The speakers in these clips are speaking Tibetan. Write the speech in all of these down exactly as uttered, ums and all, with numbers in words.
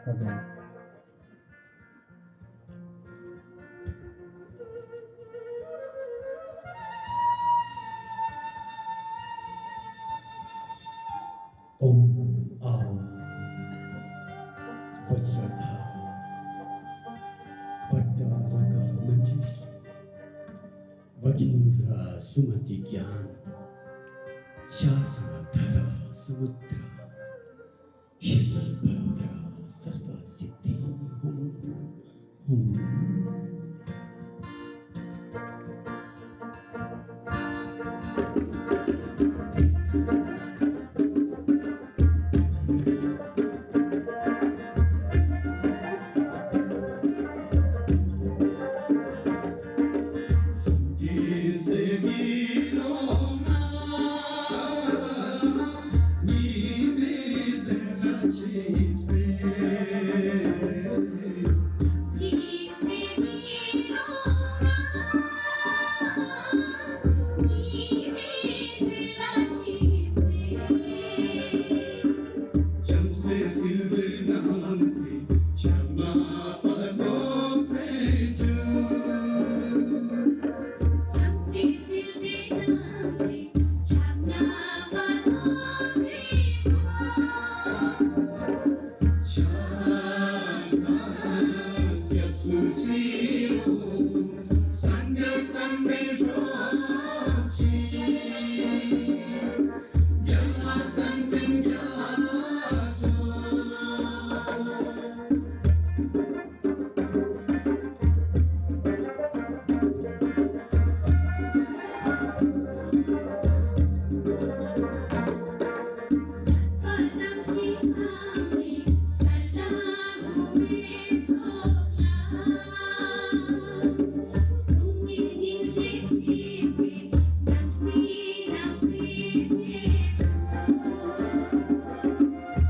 ཁ་སང་ཨོཾ་ཨཱཿ་བཛྲ་དྷཱ་རོ་བྷ་དྲ་རཀྵ་མཉྫུ་ཤྲཱི་ཝ་གེནྡྲ་སུ་མ་ཏི་ཛྙཱ་ན་ཤཱ་ས་ན་དྷ་ར་སུ་མུ་དྲ་ཤྲཱི་བྷ་དྲ་སརྦ་སིདྡྷི་ཧཱུྃ། ཨོཾ་ཨཱཿ་བཛྲ་དྷཱ་རོ་བྷ་དྲ་རཀྵ་མཉྫུ་ཤྲཱི་ཝ་གེནྡྲ་སུ་མ་ཏི་ཛྙཱ་ན་ཤཱ་ས་ན་དྷ་ར་སུ་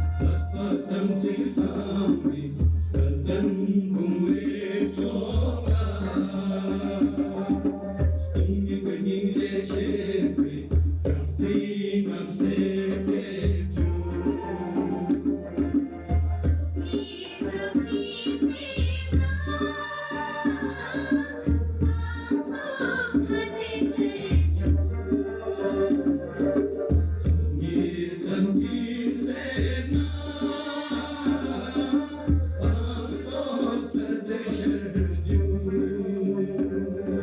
མུ་དྲ་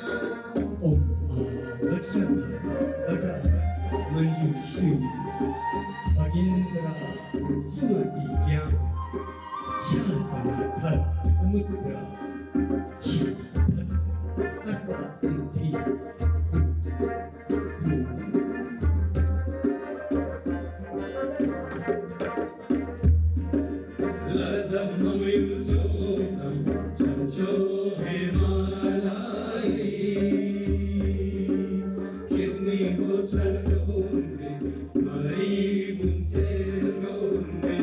ཤྲཱི་བྷ་དྲ་སརྦ་སིདྡྷི་ཧཱུྃ། ལ་དྭགས་མང་ཡུལ་ཕྱོགས་སམ་བྱང་ཕྱོགས་ཧི་མ་ལ་ཡའི་ཀིརྟི་ནགས་ཚལ་སྒྲོན་མེ། མ་རིག་མུན་སེལ་སྒྲོན་མེ།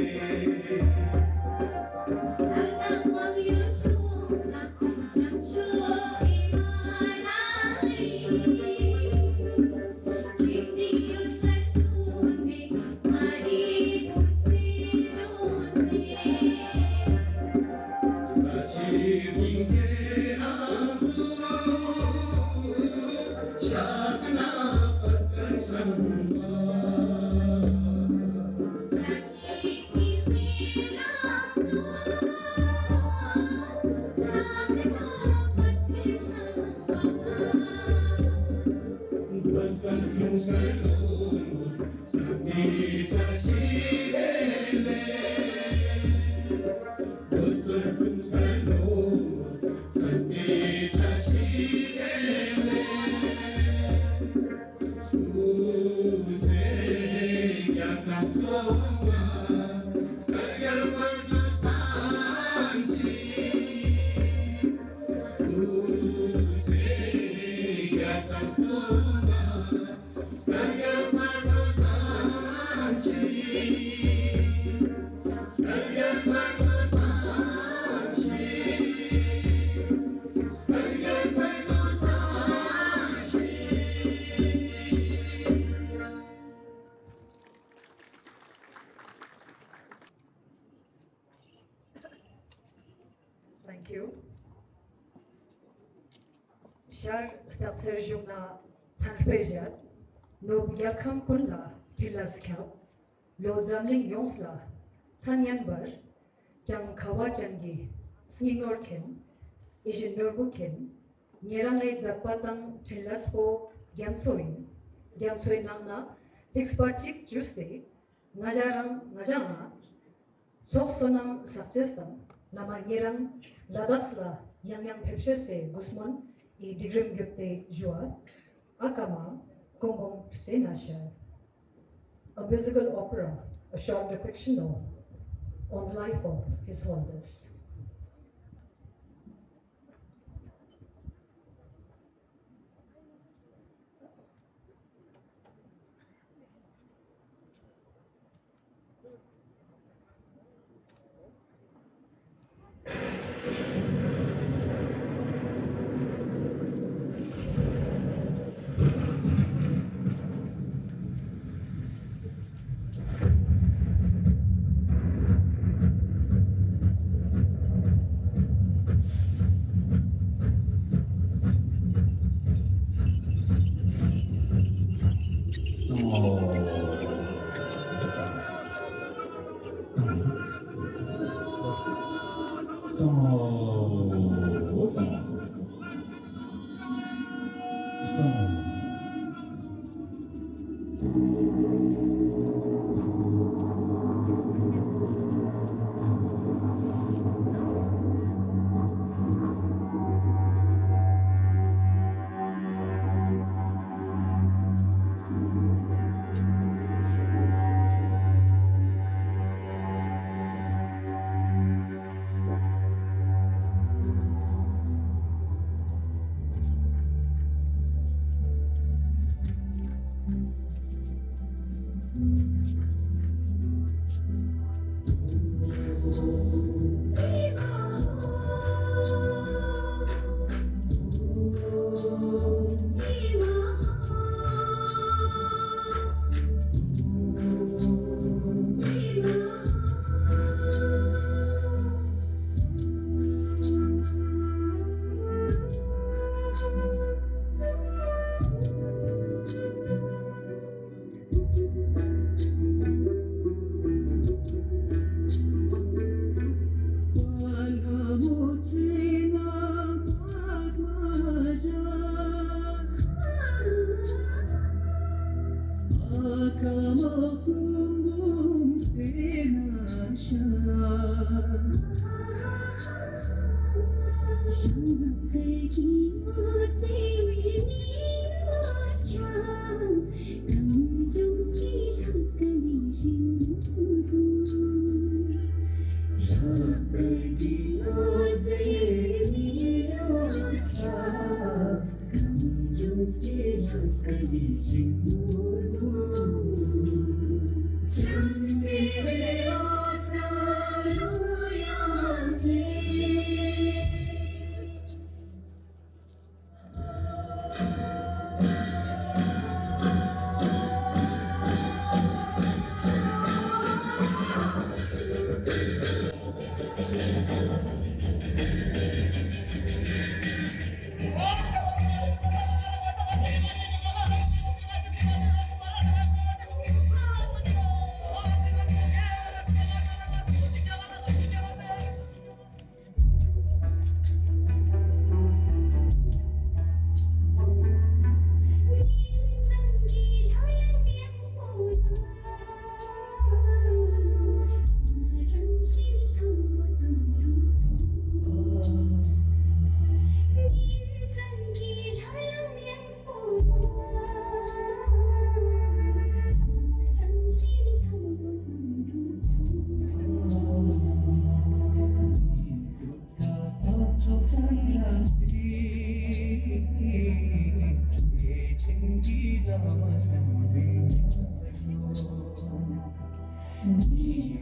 ལ་དྭགས་མང་ཡུལ་ཕྱོགས་སམ་བྱང་ཕྱོགས་ཧི་མ་ལ་ཡའི་ཀིརྟི་ཡུལ་ཚལ་སྒྲོན་མེ། མ་རིག་མུན་སེལ་སྒྲོན་མེ། ད་ཅི་སྙིང་རྗེ་རང་གཟུགས་ཕྱག་ན་པ་ཏྲ་འཆང་བ། ད་ཅི་སྙིང་རྗེ་རང་གཟུགས་ཕྱག་ན་པ་ཏྲ་འཆང་བ། བོད་སྐད་འཁྲུངས་སྐར་ལོ། སངས་རྒྱས་བཀྲ་ཤིས་བདེ་ལེགས། བོད་སྐད་འཁྲུངས་སྐར་ལོ། སངས་རྒྱས་བཀྲ་ཤིས་བདེ་ལེགས། སུ་ཟེར་རྒྱ་དམ་སོང་ང་། Thank you. ཤར་སྟག་འཚེར་གཞུང་ན་མཚན་དཔེ་བཞག་ནོར་བུ་རྒྱལ་ཁམས་ཀུན་ལ་འཕྲིན་ལས་ཁྱབ། ལྷོ་འཛམ་གླིང་ཡོངས་ལ་མཚན་སྙན་པར། ལྗང་ཁ་བ་ཅན་གྱི་སྙིང་ནོར་མཁན། ཡིད་བཞིན་ནོར་བུ་མཁན། ཉེ་རང་ངའི་མཛད་པ་དང་འཕྲིན་ལས་པོ་རྒྱ་མཚོ་ཡིན། རྒྱ་མཚོའི་ནང་ན་ཐིགས་པ་གཅིག་བཅུས་ཏེ། ང་ཞ་རང་ང་ཞ་ང་། ཚོགས་བསོད་ནམས་བསགས་ཅེས་དང་བླ་མ་ཉེ་རང་ལ་དྭགས་ལ་ཡང་ཡང་ཕེབས་ཤེས་སའི་གུས་སྨོན་ཨི་སྒྲིག་རིམ་བརྒྱུད་དེ་ཞུ་བ། ཨ་ཀ་མ་ཀོང་ཀོང་སེ་ན་ཤར། A musical opera, a short depiction of, on the life of His Holiness.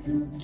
N S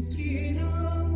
C November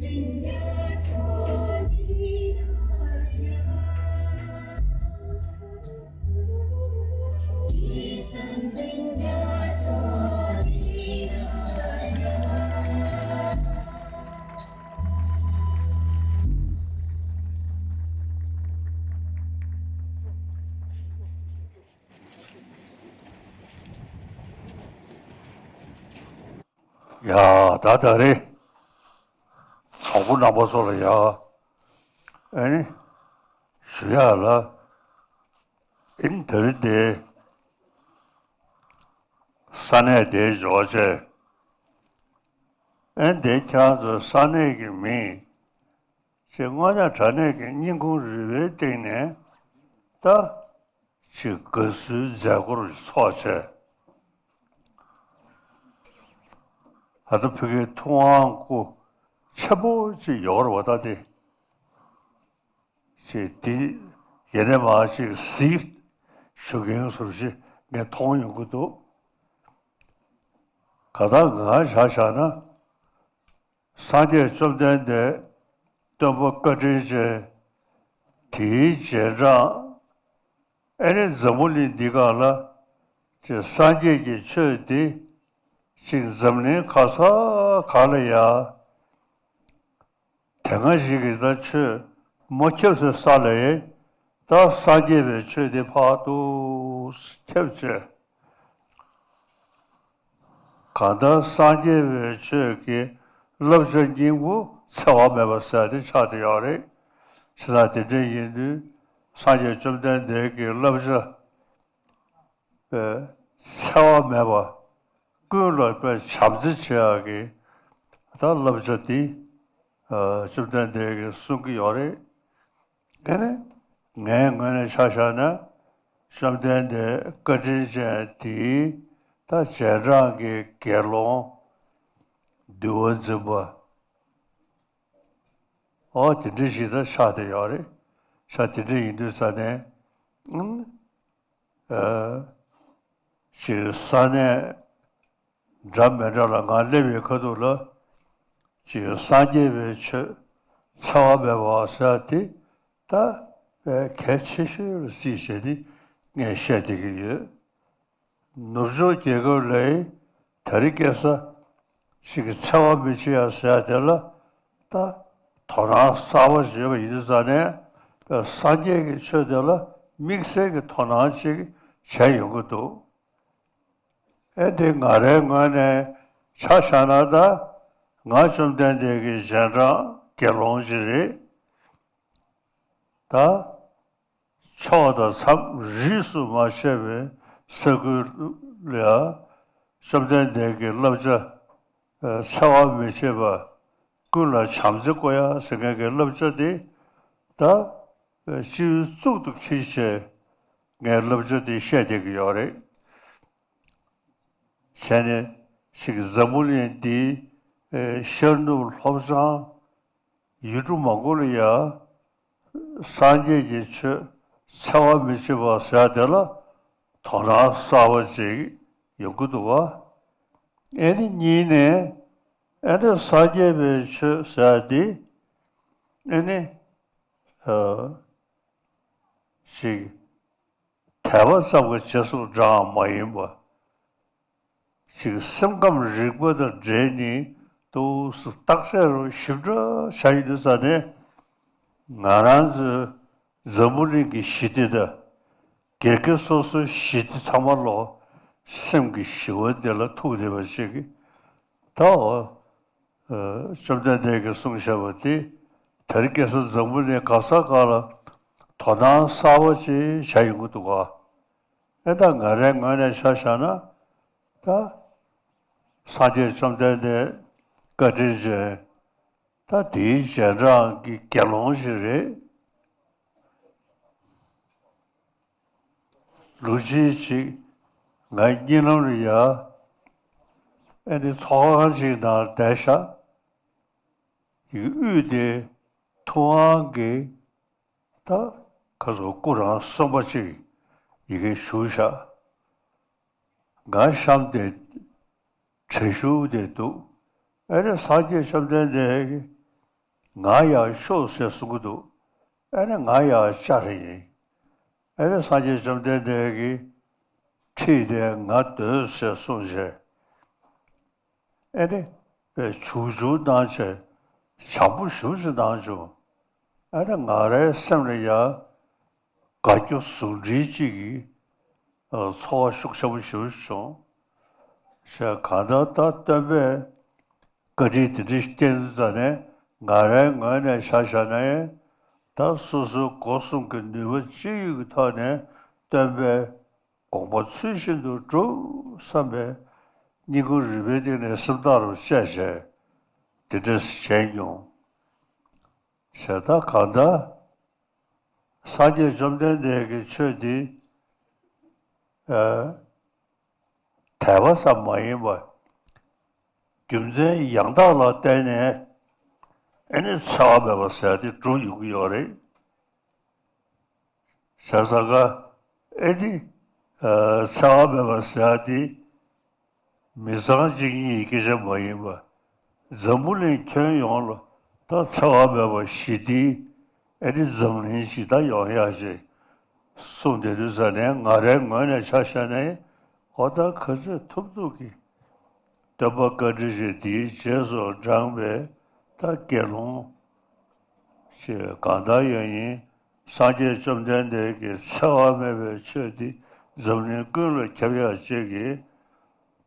nineteen eighty-nine. ཡ་ད་ད་རེས་གྲོགས་པོ་རྣམ་པ་ཚོ་ལ་ཡ་ཨ་ནི་ཞུ་ཡག་ལ་ཨིན་ད་རེས་དེ་ས་གནས་དེའི་འབྱོར་བྱས་ཨན་དེ་ཁྱེད་རང་ཚོའི་ས་གནས་ཀྱི་མིང་ཅེས་དངོས་གནས་དྲང་གནས་ཀྱི་སྙིང་ཁུང་རུས་པའི་གཏིང་ནས་ད་ཅིག་དགའ་བསུའི་མཛད་སྒོར་ཚོགས་བྱས། ད་ལྟ་ཕ་གིའི་ཐུབ་དབང་སྐུ་ཆེན་པོ་ཅིག་ཡོད་རེད་བ། ད་དེ་ཅིག་དེ་ཡེ་ནས་མ་ཅིག་གཟིགས་ཞུ་མཁན་བཟོ་ཅིག་ངས་མཐོང་ཡོང་གི་འདུག་ག་ད་ང་བཞག་བཞག་ན། སངས་རྒྱས་བཅོམ་ལྡན་འདས་སྟོན་པ་བཀའ་དྲིན་ཅན་དེའི་རྗེས་འབྲང་ཨེ་ནི་འཛམ་བུ་གླིང་འདི་སྒང་ལ་ཅིག་སངས་རྒྱས་ཀྱི་ཆོས་འདི་ཅིག་འཛམ་གླིང་ག་ས་ག་ལ་ཡ་དེ་སྔ་ཞིག་གི་ད་ཆོས་མ་ཁྱབ་སའི་ས་ལ་ཡ་ད་སངས་རྒྱས་པའི་ཆོས་འདི་ཕར་ཏུ་ཁྱབ་བྱས། གང་ལྟར་སངས་རྒྱས་པའི་ཆོས་ཀྱི་བསླབ་བྱ་སྙིང་པོ་འཚེ་བ་མེད་པ་ཟེར་དེ་ཆགས་བསྡད་ཡོད་རེད། བྱས་ཙང་དེ་འདྲ་ཡིན་དུས་སངས་རྒྱས་བཅོམ་ལྡན་འདས་ཀྱི་བསླབ་བྱ་པའི་འཚེ་བ་མེད་པ་ཀུན་ལ་དཔེ་བྱམས་བརྩེ་བྱེད་ཡག་གི་ད་བསླབ་བྱ་འདི་བཅོམ་ལྡན་འདས་ཀྱིས་གསུང་གི་ཡོད་རེད། དེ་ནི་ངའི་ངོས་ནས་ཆ་བཞག་ན་བཅོམ་ལྡན་འདས་བཀའ་དྲིན་ཅན་དེའི་ད་རྗེས་འབྲང་གི་དགེ་སློང་འདུལ་བ་འཛིན་པ་ཨོ་དེ་འདྲ་ཞིག་ད་ཆགས་བསྡད་ཡོད་རེད། ཤ་དེ་འདྲ་ཡིན་དུས་ཙ་ནས་ཨ་ཅིག་ས་གནས་འདྲ་མི་འདྲ་ལ་ང་སླེབས་པའི་ཁ་ཐུག་ལ་ཅིག་སངས་རྒྱས་པའི་ཆོས་འཚེ་བ་མེད་པ་ཟེར་དེ་ད་དཔེ་གལ་ཆེ་ཤོས་ལ་བརྩིས་བྱས་ཏེ་ངས་བཤད་བསྡད་ཀྱི་ཡོད། ནུབ་ཕྱོགས་རྒྱལ་ཁབ་ལ་དེ་རིང་ཁ་སང་ཅིག་འཚེ་བ་མི་བྱེད་ཡ་ཟེར་ཡ་དེ་ལ་ད་དོ་སྣང་གསར་པ་ཞིག་ཡོད་པ་ཡིན་དུས་ཙ་ནས་དཔེ་སངས་རྒྱས་ཀྱི་ཆོས་དེ་ལ་དམིགས་བསལ་གྱི་དོ་སྣང་ཅིག་བྱས་ཡོང་གི་འདུག་ཨེ་འདི་ང་རའི་ངོས་ནས་ཆ་བཞག་ན་ད་ང་བཅོམ་ལྡན་འདས་ཀྱི་རྗེས་འབྲང་དགེ་སློང་ཅིག་རེད། ད་ཕྱོགས་དང་མཚམས་རིས་སུ་མ་ཆད་པའི་ས་ཁུལ་ལ་བཅོམ་ལྡན་འདས་ཀྱི་བསླབ་བྱ་འཚེ་བ་མི་བྱེད་པ་ཀུན་ལ་བྱམས་བརྩེ་བསྐོ་ཡ་ཟེར་མཁན་གྱི་བསླབ་བྱ་དེ་ད་སྤྱི་ཡོངས་གཙུག་ཏུ་འཁྱེར་བྱས་ངས་བསླབ་བྱ་དེ་བཤད་བསྡད་ཀྱི་ཡོད་རེད། བྱས་ནས་ཅིག་འཛམ་བུ་གླིང་འདིའི་ཤར་ནུབ་ལྷོ་བྱང་ཡུལ་གྲུ་མང་པོ་ལ་ཡ་སངས་རྒྱས་ཀྱི་ཆོས་འཚེ་བ་མི་བྱེད་པ་ཟེར་དེ་ལ་དོ་སྣང་གསར་པ་ཅིག་ཡོང་གི་འདུག་ག་ཨེ་ནི་གཉིས་ནས་ཨེ་ནི་སངས་རྒྱས་པའི་ཆོས་ཟེར་དེ་ཨེ་ནི་ཅིག་དད་པ་ཙམ་གྱི་རྗེས་སུ་འབྲངས་མ་ཡིན་པ། ཅིག་སེམས་ཁམས་རིག་པ་དང་འབྲེལ་ནས་ཏོག་ཙམ་བརྟག་དཔྱད་རུ་ཞིབ་ཕྲ་བྱ་ཡི་འདུག་ས་ནས་ང་རང་ཚོའི་འཛམ་བུ་གླིང་གི་ཞི་བདེ་དང་སྒེར་སྒེར་སོ་སོའི་ཞི་བདེ་ཚང་མ་ལོ་སེམས་ཀྱི་ཞི་བ་འདི་ལ་ཐུག་བསྡད་པ་ཞིག་གིས་ད་འོ། བཅོམ་ལྡན་འདས་ཀྱིས་གསུངས་བཞག་པ་དེ་དེ་རིང་ཁ་སང་འཛམ་བུ་གླིང་ག་ས་ག་ལ་དོ་སྣང་གསར་པ་ཅིག་བྱ་ཡོང་གི་འདུག་ག་ཨེ་ད་ང་རའི་ངོས་ནས་ཆ་བཞག་ན་ད་སངས་རྒྱས་བཅོམ་ལྡན་འདས་བཀའ་དྲིན་ཅན་ད་དེའི་རྗེས་འབྲང་གི་དགེ་སློང་ཞིག་རེད། ལོ་གཅིག་ཅིག་ང་གཉིད་ལམ་ལ་ཡ་ཨེ་ནི་ཚོགས་ཁང་ཅིག་ནང་བསྡད་ཤག་ཡི་གེ་དབུས་དེ་ཐུབ་དབང་གི་ད་ཁ་སོ་སྐུ་རང་གསུངས་པ་ཅིག་ཡི་གེ་ཞུ་ཤག་ང་གཤམ་དེ་གྲལ་ཞུགས་དེ་འདུག་ཨེ་ནི་སངས་རྒྱས་བཅོམ་ལྡན་འདས་ཀྱིས་ང་ཡར་ཤོག་ཟེར་གསུང་གི་འདུག་ཨེ་ནི་ང་ཡར་བཅར་ཡིན། ཨེ་ནི་སངས་རྒྱས་བཅོམ་ལྡན་འདས་ཀྱིས་ཁྲིད་དེ་ང་སྡོད་ཟེར་གསུངས་བྱས། ཨེ་ནི་དཔེ་བྱུག་བྱུག་གནང་བྱས་བྱམས་པོ་ཞེ་པོ་ཅིག་གནང་བྱུང་། ཨེ་ནི་ང་རའི་སེམས་ལ་ཡང་དགའ་སྐྱོ་ཟུང་འབྲེལ་གཅིག་གི་ཚོར་བ་ཤུགས་ཆེན་པོ་ཞེ་པོ་ཅིག་བྱུང་། ཞེས་གང་ལྟར་ད་སྟོན་པས་ བཀའ་དྲིན་དེ་འདྲ་བསྐྱལ་དུས་ཙ་ནས་ང་རའི་ངོས་ནས་ཆ་བཞག་ན་ཡང་ད་སོ་སོའི་སྒོ་གསུམ་གྱི་ནུས་པ་ཅི་ཡོད་ཀྱི་ཐོག་ནས་སྟོན་པའི་དགོངས་པ་ཚུལ་བཞིན་དུ་སྒྲུབ་བསམ་པའི་སྙིང་ཁུང་རུས་པའི་གཏིང་ནས་སེམས་ཐག་རུ་བཅད་བྱས་དེ་འདྲ་བྱས་མྱོང་། བྱས་ད་གང་ལྟར་སངས་རྒྱས་བཅོམ་ལྡན་འདས་ཀྱི་ཆོས་འདི་ཨ་དད་པ་ཙམ་མ་ཡིན་པར་རྒྱུ་མཚན་ཡང་དག་ལ་བརྟེན་ནས་ཨེ་ནི་འཚེ་བ་མེད་པ་ཟེར་ཡ་དེ་གྲུབ་ཡོང་གི་ཡོད་རེད། བྱས་ཙང་ཀ་ཨེ་ནི་ཨ་འཚེ་བ་མེད་པ་ཟེར་ཡ་དེ་མི་ཚང་གཅིག་གཉིས་ཀྱི་སྐད་ཆ་མ་ཡིན་པར་འཛམ་བུ་གླིང་ཁྱོན་ཡོངས་ལ་ད་འཚེ་བ་མེད་པ་ཞི་བདེའི་ཨེ་ནི་འཛམ་གླིང་ཞིག་ད་ཡོང་ཡག་ཅིག་གསུངས་བསྡད་དུས་ཙ་ནས་ང་རའི་ངོས་ནས་ཆ་བཞག་ན་ཨོ་ད་ག་ཚོད་ཐུབ་ཐུབ་ཀྱིས་སྟོན་པ་བཀའ་དྲིན་ཅན་འདིའི་རྗེས་སུ་འབྲངས་པའི་ད་དགེ་སློང་ཞེས་གང་ལྟར་ཡང་ཡིན། སངས་རྒྱས་བཅོམ་ལྡན་འདས་ཀྱི་འཚེ་བ་མེད་པའི་ཆོས་འདི་འཛམ་གླིང་ཀུན་ལ་ཁྱབ་ཡག་ཅིག་གི་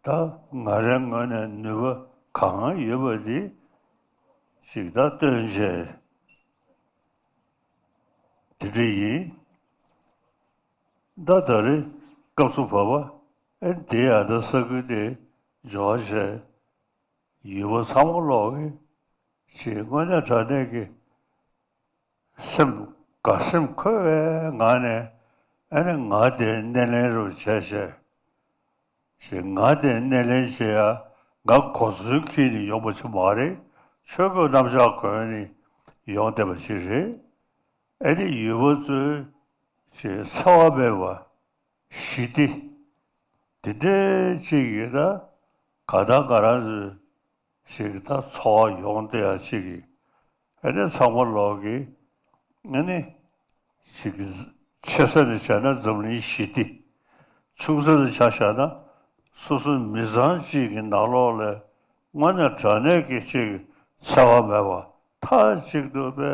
ད་ང་རའི་ངོས་ནས་ནུས་པ་གང་ཡོད་པ་འདི་ཅིག་ད་སྟོན་བྱས་དེ་འདྲ་ཡིན། ད་ད་རེས་སྐབས་སུ་བབ་པ་ཨེ་འདི་ཡང་ད་ས་ཁུལ་དེ་འབྱོར་བྱས་ཡུལ་པ་ཚང་མ་ལོག་གི་ཞེས་དངོས་གནས་དྲང་གནས་ཀྱི་སེམས་དགའ་སེམས་འཁོལ་བའི་ངང་ནས་ཨ་ནི་ང་དེ་སྣེ་ལེན་རུ་བྱས་བྱས་ཞེས་ང་དེ་སྣེ་ལེན་བྱེད་ཡ་ང་གོ་མཚོན་འཁྱེར་ནས་ཡོང་པ་ཞིག་མ་རེད། ཆོས་གོས་གནམ་ལྕགས་གོན་ནས་ཡོང་བསྡད་པ་ཞིག་རེད། ཨ་ནི་ཡུལ་པ་ཚོའི་ཞེས་འཚེ་བ་མེད་པ་ཞི་བདེ་དེ་འདྲའི་ཅིག་ཡོད་ན་ག་ད་ག་རང་ཚོའི་ཞིག་ད་འཚོ་བ་ཡོང་བསྡད་ཡ་ཅིག་གི་ཨ་ནི་ཚང་མ་ལོག་གི་ཨ་ནི་ཞིག་གི་ཆེ་ས་ནས་བྱས་ན་འཛམ་གླིང་ཞི་བདེ། ཆུང་ས་ནས་ཆ་བཞག་ན་སོ་སོ་མི་ཚང་གཅིག་གི་ནང་ལོགས་ལ་དངོས་གནས་དྲང་གནས་ཀྱི་ཅིག་འཚེ་བ་མེད་པ་མཐའ་གཅིག་ཏུ་དཔེ་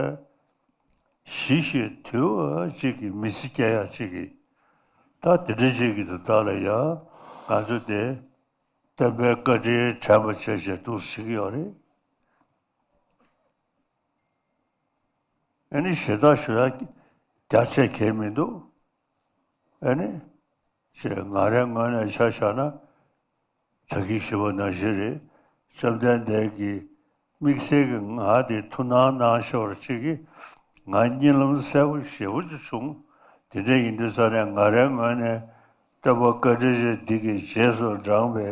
ཞི་ཞིང་དུལ་བ་ཅིག་གི་མི་ཚེ་སྐྱེལ་ཡ་ཅིག་གི་ད་དེ་འདྲ་ཅིག་གི་དུ་ད་ལ་ཡ་ང་ཚོ་དེ་སྟོན་པའི་བཀའ་དྲིན་དྲན་པ་བྱས་བྱས་འདུག་ཟེར་གྱི་ཡོད་རེད། ཨ་ནི་ཞེ་དྲག་ཞུ་ཡ་རྒྱ་ཆེ་གལ་མི་འདུག་ཨ་ནི་ཞེས་ང་རའི་ངོས་ནས་ཆ་བཞག་ན་ད་གིན་ཞུས་པ་ནང་བཞིན་རེད། བཅོམ་ལྡན་འདས་ཀྱིས་དམིགས་བསལ་གྱི་ང་དེ་ཐུགས་སྣང་གནང་ཤོར་ཅིག་གིས་ང་གཉིད་ལམ་གསལ་པོ་ཞེ་པོ་ཅིག་བྱུང་། དེ་འདྲ་ཡིན་དུས་ཙ་ནས་ང་རའི་ངོས་ནས་སྟོན་པ་བཀའ་དྲིན་ཅན་འདི་གི་རྗེས་སུ་འབྲངས་པའི་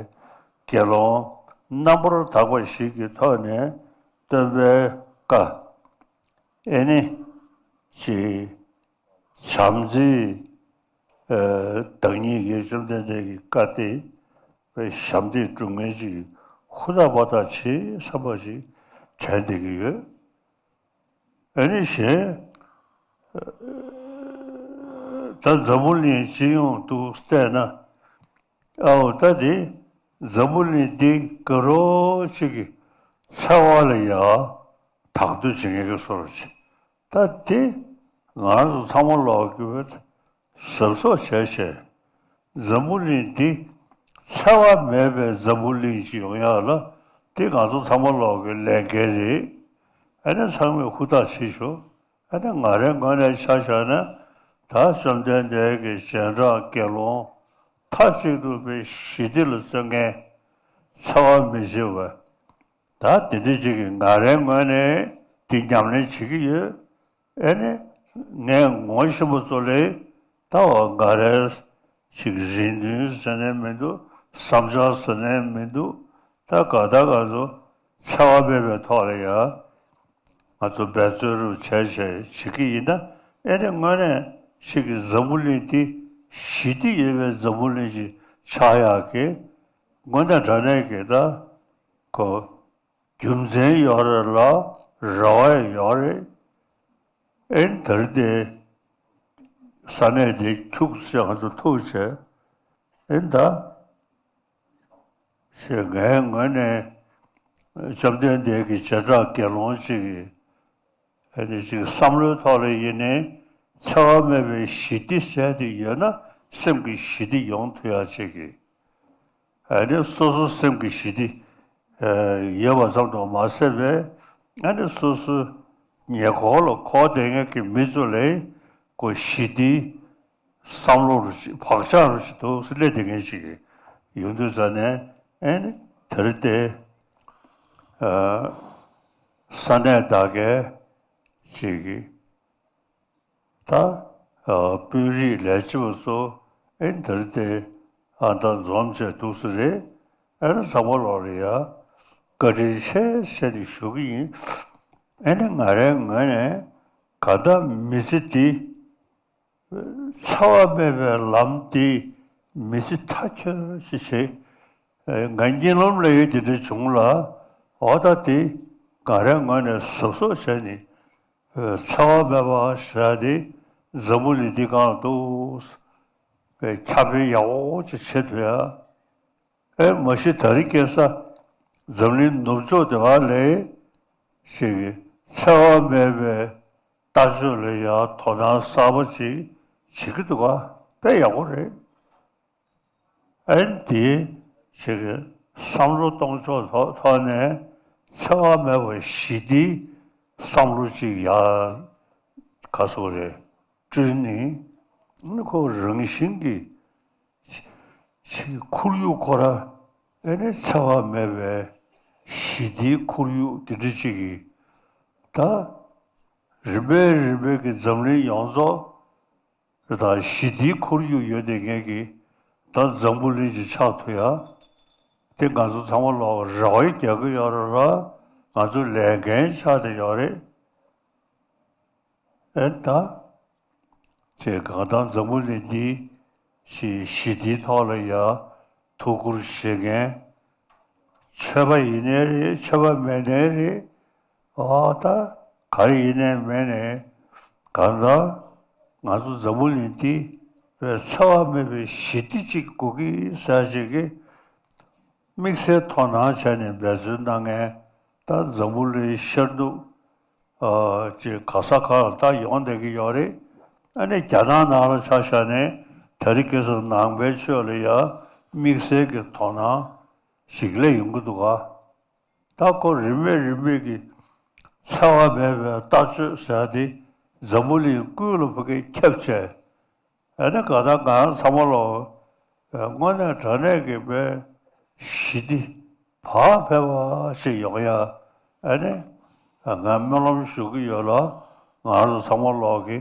དགེ་སློང་རྣམ་པར་དག་པ་ཞིག་གི་ཐོག་ནས་སྟོན་པའི་བཀའ་ཨེ་ནི་ཅིག་བྱམས་བརྩེའི་བདག་ཉིད་ཀྱི་བཅོམ་ལྡན་འདས་ཀྱི་བཀའ་སྟེ་དཔེ་ཞབས་འདེགས་སྒྲུབ་མཁན་ཅིག་ཧུར་ཐག་པ་ཐག་བྱེད་བསམ་པ་ཞིག་དྲན་བསྡད་ཀྱི་ཡོད། ཨ་ནི་གཞན་ད་འཛམ་བུ་གླིང་སྤྱི་ཡོངས་དུ་བལྟས་ན་ཨའོ་ད་དེ་འཛམ་བུ་གླིང་འདི་དགའ་རོགས་ཅིག་གི་འཚེ་བ་ལ་ཡ་དང་དོད་བྱེད་མཁན་གྱི་བཟོ་འདྲ་ཅིག་ད་དེ་ང་རང་ཚོ་ཚང་མ་ལོག་གི་བས་གཟབ་གཟབ་བྱས་བྱས། འཛམ་བུ་གླིང་འདི་འཚེ་བ་མེད་པའི་འཛམ་བུ་གླིང་ཞིག་ཡོང་ཡག་ལ་འདི་ང་ཚོ་ཚང་མ་ལོག་གི་ལས་འགན་རེད། ཨ་ནི་ཚང་མས་ཧུར་ཐག་བྱེད་ཤོག་ཨ་ནི་ང་རའི་ངོས་ནས་ཆ་བཞག་ན་ད་བཅོམ་ལྡན་འདས་ཀྱི་རྗེས་འབྲང་དགེ་སློང་མཐའ་གཅིག་ཏུ་དཔེ་ཞི་བདེ་ལ་བརྩོན་མཁན་འཚེ་བ་མི་བྱེད་པ་ད་དེ་འདྲ་ཅིག་གིས་ང་རའི་ངོས་ནས་འདི་ཉམས་ལེན་བྱེད་ཀྱི་ཡོད། ཨེ་ནི། ངས་ངོ་ཤེས་པ་ཚོ་ལས་ད་བ་འགའ་རེ་ཞིག་རེ་འདུན་ཟེར་ནས་མི་འདུག་བསམ་འཆར་ཟེར་ནས་མི་འདུག་ད་ག་ད་ག་ཚོ་འཚེ་བ་མེད་པའི་ཐོག་ལ་ཡ་ང་ཚོ་འབད་བརྩོན་རུ་བྱས་བྱས་བྱེད་ཀྱི་ཡིན་ན་ཨེ་ནི་དངོས་གནས་ཞིག་གི་འཛམ་བུ་གླིང་འདི་ཞི་བདེ་ཡོད་པའི་འཛམ་བུ་གླིང་ཞིག་ཆགས་ཡག་གི་དངོས་གནས་དྲང་གནས་ཀྱི་ད་ཁོ། རྒྱུ་མཚན་ཡོད་རེད་ལ་རེ་བ་ཡང་ཡོད་རེད། ཨེ་ནི་ད་རེས་དེ་ས་གནས་དེ་ཁྱུག་ཙམ་ང་ཚོ་ཐུག་བྱས་ཨེ་ནི་ད་ཞེས་ངའི་ངོས་ནས་བཅོམ་ལྡན་འདས་ཀྱི་བྱེ་བྲག་དགེ་སློང་ཅིག་གིས་ཨེ་ནི་ཅིག་བསམ་བློའི་ཐོག་ལ་ཡིན་ནའི་འཚེ་བ་མེད་པའི་ཞི་བདེ་ཟེར་དེ་ཡོད་ན་སེམས་ཀྱི་ཞི་བདེ་ཡོང་ཐུབ་ཡག་ཅིག་གི་ཨ་ནི་སོ་སོ་སེམས་ཀྱི་ཞི་བདེ། ཡོད་པ་ཙམ་དུ་མ་ཟད་པའི་ཨ་ནི་སོ་སོའི་ཉེ་འཁོར་ལ་འཁོར་བསྡད་མཁན་གྱི་མི་ཚོ་ལ་ཁོ་ཞི་བདེའི་བསམ་བློ་རུ་ཅིག་བག་ཆགས་རུ་ཅིག་འདུག་སེ་སླེབས་བསྡད་མཁན་ཅིག་ཡོང་དུས་ཙ་ནས་ཨ་ནི་དེ་རིང་དེ་ས་གནས་དག་གའི་ཅིག་གི་ད་དཔོན་རིགས་ལས་བྱེད་པ་ཚོ་ཨེ་འདིར་དེ་ཨ་ད་འཛོམས་བྱས་འདུག་སེ་རེད། ཨེ་ཚང་མ་ལོག་ལ་ཡ་བཀའ་དྲིན་ཆེ་ཟེར་ནས་ཞུ་གི་ཡིན། ཨེ་ནི་ང་རའི་ངོས་ནས་ག་ད་མི་ཚེ་འདི་འཚེ་བ་མེད་པའི་ལམ་འདི་མི་ཚེ་མཐའ་འཁྱོལ་ཞིག་བྱེད། ཨེ་ང་གཉིད་ལམ་ལ་ཡོད་འདི་འདྲ་བྱུང་ལ་འོ་ད་འདི་ང་རའི་ངོས་ནས་གཟབ་གཟབ་བྱས་ནས། འཚེ་བ་མེད་པ་ཟེར་ཏེ་འཛམ་བུ་གླིང་འདི་སྒང་ལ་འདུག་པའི་ཁྱབ་སྤེལ་ཡག་པོ་ཅིག་བྱེད་ཐུབ་ཡ། ཨེ་མ་གཞི་ད་རེས་ཁ་སང་འཛམ་གླིང་ནུབ་ཕྱོགས་དེ་བ་ལས་ཞིག་འཚེ་བ་མེད་པའི་ལྟ་སྤྱོད་ལ་ཡང་དོ་སྣང་གསར་པ་ཅིག་བྱེད་ཀྱི་འདུག་ག་དཔེ་ཡག་པོ་རེད། ཨན་དེ་ཞིག་གི་བསམ་བློ་གཏོང་ཕྱོགས་ཐོག་ཐོག་ནས་འཚེ་བ་མེད་པའི་ཞི་བདེའི་བསམ་བློ་ཅིག་ཡར་ག་སོ་རེད་བསྐྲུན་ནས་ཁོ་རང་བཞིན་གྱི་ཞིག་ཁོར་ཡུག་ཁོ་ར་ཨེ་ནི་འཚེ་བ་མེད་པའི་ཞི་བདེའི་ཁོར་ཡུག་དེ་འདྲ་ཅིག་གི་ད་རིམ་པས་རིམ་པས་ཀྱི་འཛམ་གླིང་ཡོངས་རྫོགས། དང་ཞི་བདེའི་ཁོར་ཡུག་ཡོད་དེ་ངེད་ཀྱི་ད་འཛམ་བུ་གླིང་གི་ཆགས་ཐུབ་ཡ། དེ་ང་ཚོ་ཚང་མ་ལོག་རེ་བ་རྒྱག་གི་ཡོད་རེད་ལ་ང་ཚོ་ལས་འགན་ཆགས་བསྡད་ཡོད་རེད། ཨེ་ད། ཅེས་གང་ལྟར་འཛམ་བུ་གླིང་འདི་ཞི་ཞི་བདེའི་ཐོག་ལ་ཡ་ཐུགས་ཁུར་བཞེས་མཁན། ཆོས་པ་ཡིན་ནའི་རེད་ཆོས་པ་མེད་ནའི་རེད། ཨ་ད་ག་རེ་ཡིན་ནའི་མེད་ནའི་གང་ལྟར་ང་ཚོ་འཛམ་བུ་གླིང་འདི་བས་འཚེ་བ་མེད་པའི་ཞི་བདེ་ཅིག་དགོས་ཀྱི་ཟེར་ཅིག་གི་དམིགས་བསལ་དོ་སྣང་བྱས་ནས་འབད་བརྩོན་གནང་མཁན་ད་འཛམ་བུ་གླིང་ཤར་ནུབ་ཨ་ཅིག་ག་ས་ག་ལ་ད་ཡོང་བསྡད་ཀྱི་ཡོད་རེད། ཨ་ནི་རྒྱ་ནག་ནང་ལ་ཆ་བཞག་ནས་དེ་རིང་ཁ་སང་ནང་པའི་ཆོས་ལ་ཡ་དམིགས་བསལ་གྱི་དོ་སྣང་ཞིག་སླེབས་ཡོང་གི་འདུག་ག་ད་ཁོ་རིམ་པས་རིམ་པས་ཀྱི་འཚེ་བ་མེད་པའི་ལྟ་སྤྱོད་ཟེར་ཏེ་འཛམ་བུ་གླིང་ཀུན་ལ་ཕ་གིར་ཁྱབ་བྱས། ཨ་ནི་ག་ད་ང་རང་ཚང་མ་ལོག་དངོས་གནས་དྲང་གནས་ཀྱི་དཔེ་ཞི་བདེ་བག་ཕེབས་པ་ཞིག་ཡོང་ཡ། ཨ་ནི་ང་སྨོན་ལམ་ཞུ་གི་ཡོད་ལ་ང་རང་ཚོ་ཚང་མ་ལོག་གི་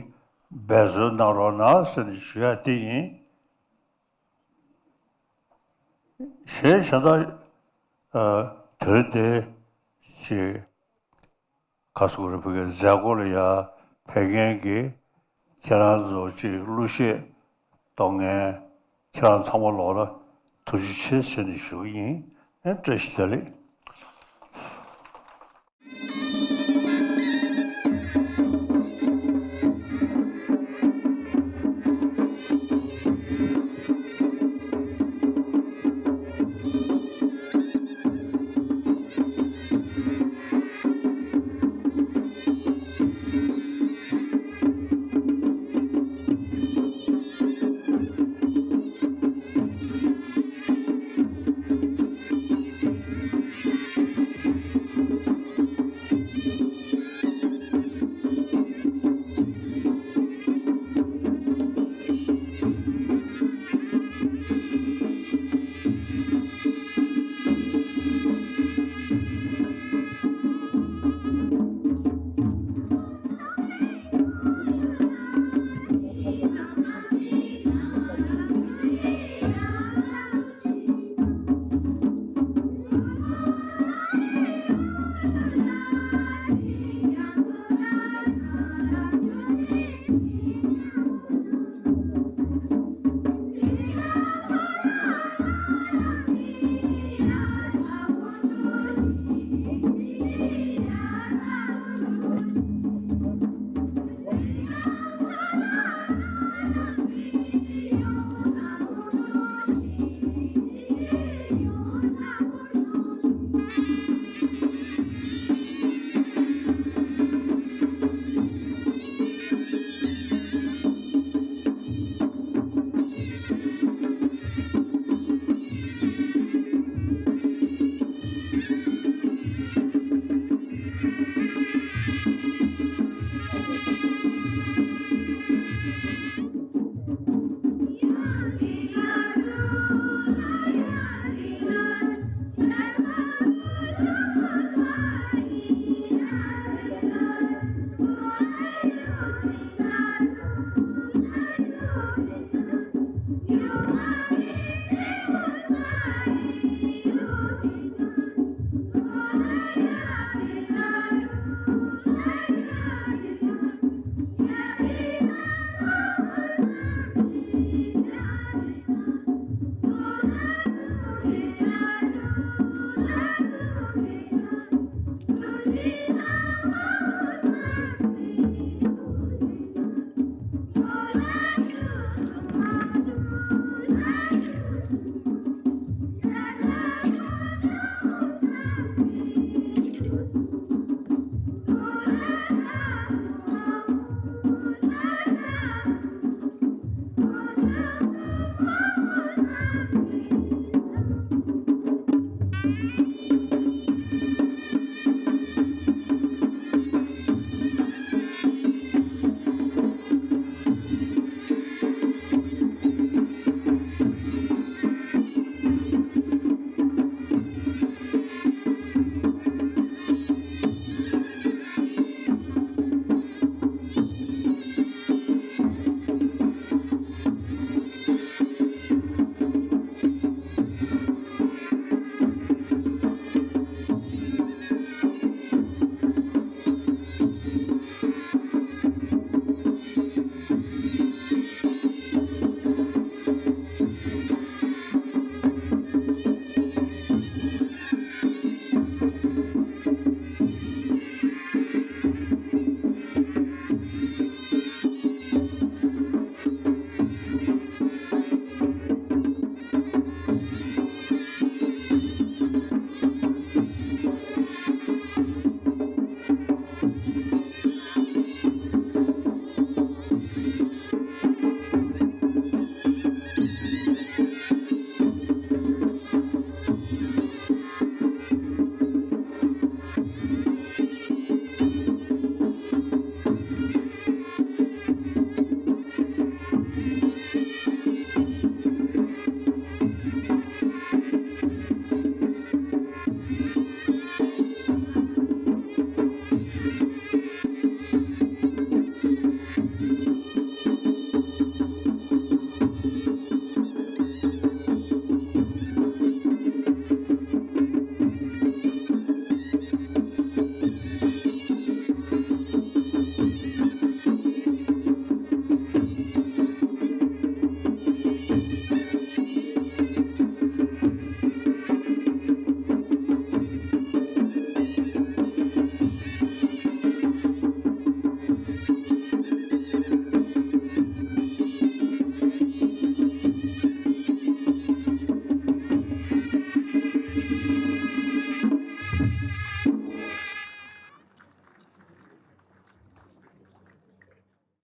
འབད་བརྩོན་གནང་རོགས་གནང་ཟེར་ནས་ཞུ་ཡ་དེ་ཡིན། གཞན་གཞན་དག་དེར་དེ་ཞེས་ཁ་སུ་རི་ཕུ་གའི་མཛད་སྒོ་ལ་ཡ་ཕེབས་མཁན་གྱི་ཁྱེད་རང་ཚོ་ཅིག་གླུ་གཞས་གཏོང་མཁན་ཁྱེད་རང་ཚང་མ་ལོག་ལ་ཐུགས་རྗེ་ཆེ་ཟེར་ནས་ཞུ་གི་ཡིན། ཨེ་བཀྲ་ཤིས་བདེ་ལེགས།